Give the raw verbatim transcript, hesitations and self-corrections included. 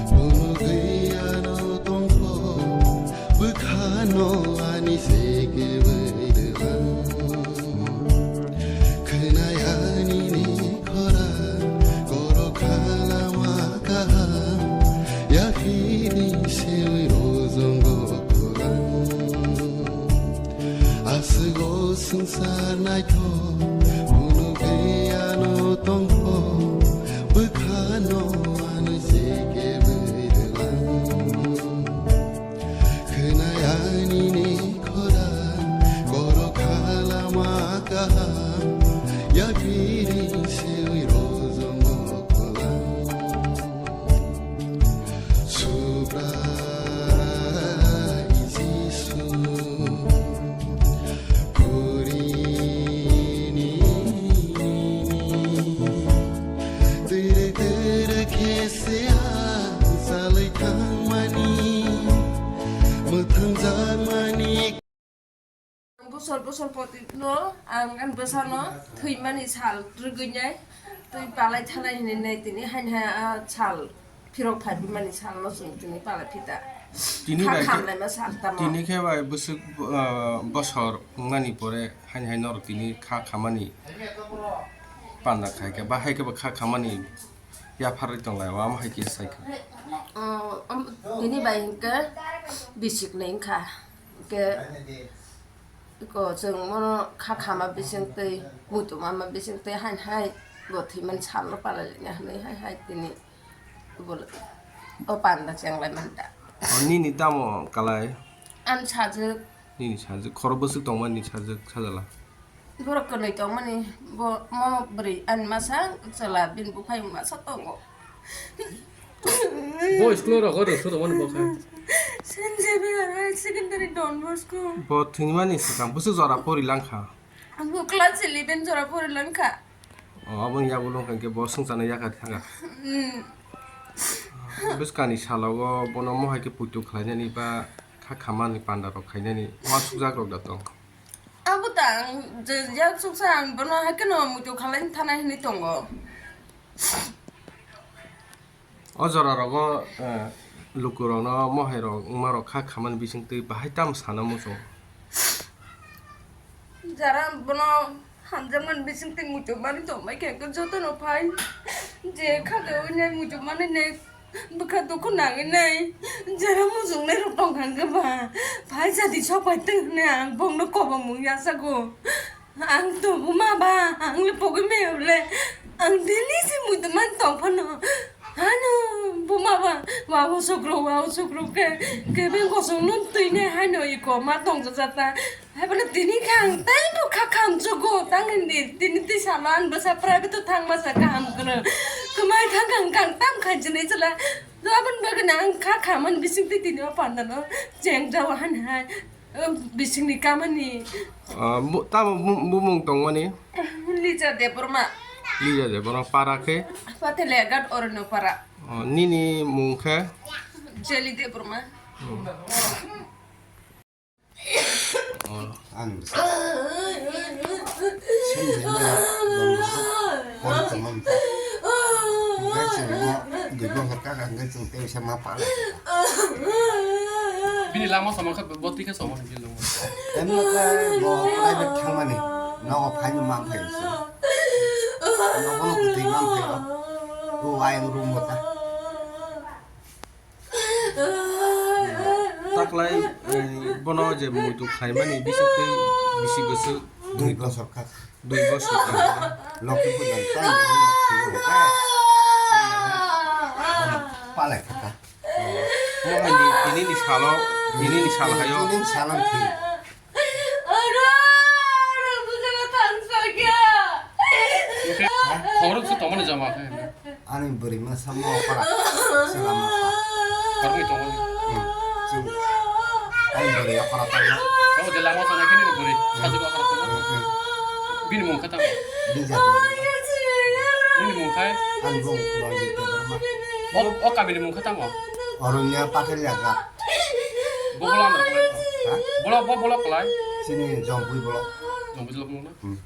Phunugwi ano tongkho, bwkhano ani seke bwdwlang. Khwnai ani ni khorang, koro khalama kaham, yaphini sewi rojongo khorang. Aswk o swngchar naithok, phunugwi ano tongkho, bwkhano ano seke bwdwlang. Khwnai ani ni khorang, koro khalama kaham, yaphini sewi rojongo khorang. Subrai Jisu, phurini, tiri tiri khese ang salai thangmani, mwthangjakmani. Bosor bosor poti no ang ani bwsano thwimani sal rwgwinai twi palai thanai hinwi nai tini haini hai a sal phirok phai bimani salno chwng tini palai phita. Tini kha bai khe, khamlaima sal tamo. Tini khe bai bwswk, ah, bosor wngnani pore haini hai norok tini kha khamani panda khai khe ba hai khe bo kha khamani yapharwi tonglai o, amo hai khe sai kha. Oh, am-, tini bai hinkhe bisik nai wngkha. Hinkhe iko chwng mono kha khama bisingtwi, muitu mama bisingtwi hain hai bo thwimani salno palai laina hinwi hai hai tini bo o panda chenglai manta. O nini tamo kalai? Ani sajwk. Nini sajwk, khoro bwswk tongmani sajwk sajala? Borok kwnwi tongmani, bo, mo bwrwi ani masa chwla, bini buphai masa tongo. Bo school o rogo rwswk tongmani bo khe? Saint Xavier Higher Secondary Don Bosco. Bo thwimani swkang bwswk jora pori langkha? Ang bo class eleven jora pori langkha. O, aboni yagulo hwnkha khe bo swngcharno yakar thangkha. Hmm. Bwskangni salogo bono mohai khe puitu khlainani ba kha khamani panda rok khainani uansukjak rok da tong? Abo ta ang je yaksuksa ang bono haikhe no muitu khalai thana hinwi tongo. O jora rogo, eh, lukurokno mohairok wngmarok kha khamani bisingtwi bahai tamo sana muchung? Jara bono hamjakmani bisingtwi muitu mani tongmai khe jotono phai je kha khe wngya muitu mani ne. Bwkha dukhu nangwi nai, jera muchungnai rok tong kha hwnkhe ba, phai jadi sok pai tong hwnwi ang bongno kobongmung yachago. Ang to buma ba, ang le pogwi maya le, ang daily se muitu man tong phano. Hano, buma ba, wa o sukro, wa o sukro khe, kebeng kosong nun twi nai haino iko ma tong jata. Hai bono tini khe ang tei bo kha khamchugo, tang hindi, tini twi salo ang bwsa private o thang masa kaham kwrwng. Kwmai kha kang kang tam khan chinai chwla. To aboni bagwi no ang kha khamani bisingtwi tini o panda no cheng jao han hai. O bisingni kamani. Ah, bu-, tamo bu-, bumung tongmani? Lija Debbarma. Lija Debbarma para khe? Patele Ghat Orono para. Oh, nini mung khe? Jeli Debbarma. Hmm. Ang sini maya dong hor tongmani ta. Hingke chwng no dui bohor kaka hingke chwng tei se ma pala. Bini lama sama khe bo twi khe sama hingke lama. Emno khe bo private thangmani nogo phaino mang phai se. Nogo no kwtwi mang phai o. Bo ayang room bo ta. Taklai, eh, bono je muitu khlaimani bisingtwi bisi bwswk? Dui bosor kha. Dui bosor kha. Lokhi puja tai bono thwiyo kha. Bono palai kha ta. Mo hai ni, tini ni salo, tini ni sal hayo. Tini ni salo thwi. Oro, oro, bujana thansakya. Khoro se tongmani jama khe. Ani bwrwi ma samo para. Chwla ma pa. Khoroknwi tongmani. Hmm. Chwng. Ani bwrwi okora tongma. Tamo je lama sana khe ni bwrwi. Sajwk okora tongma. Hmm, hmm. Bini mung khe tamo. Bija. Bini mung khe. Ani bung Ranjit Debbarma. O, o kamini mung khe tamo. Oronya Pathar Jaga. Bo bola andar kolai. Ha? Bola, bo bola kolai. Sini Jompui bola. Jompui bola mung na? Hmm.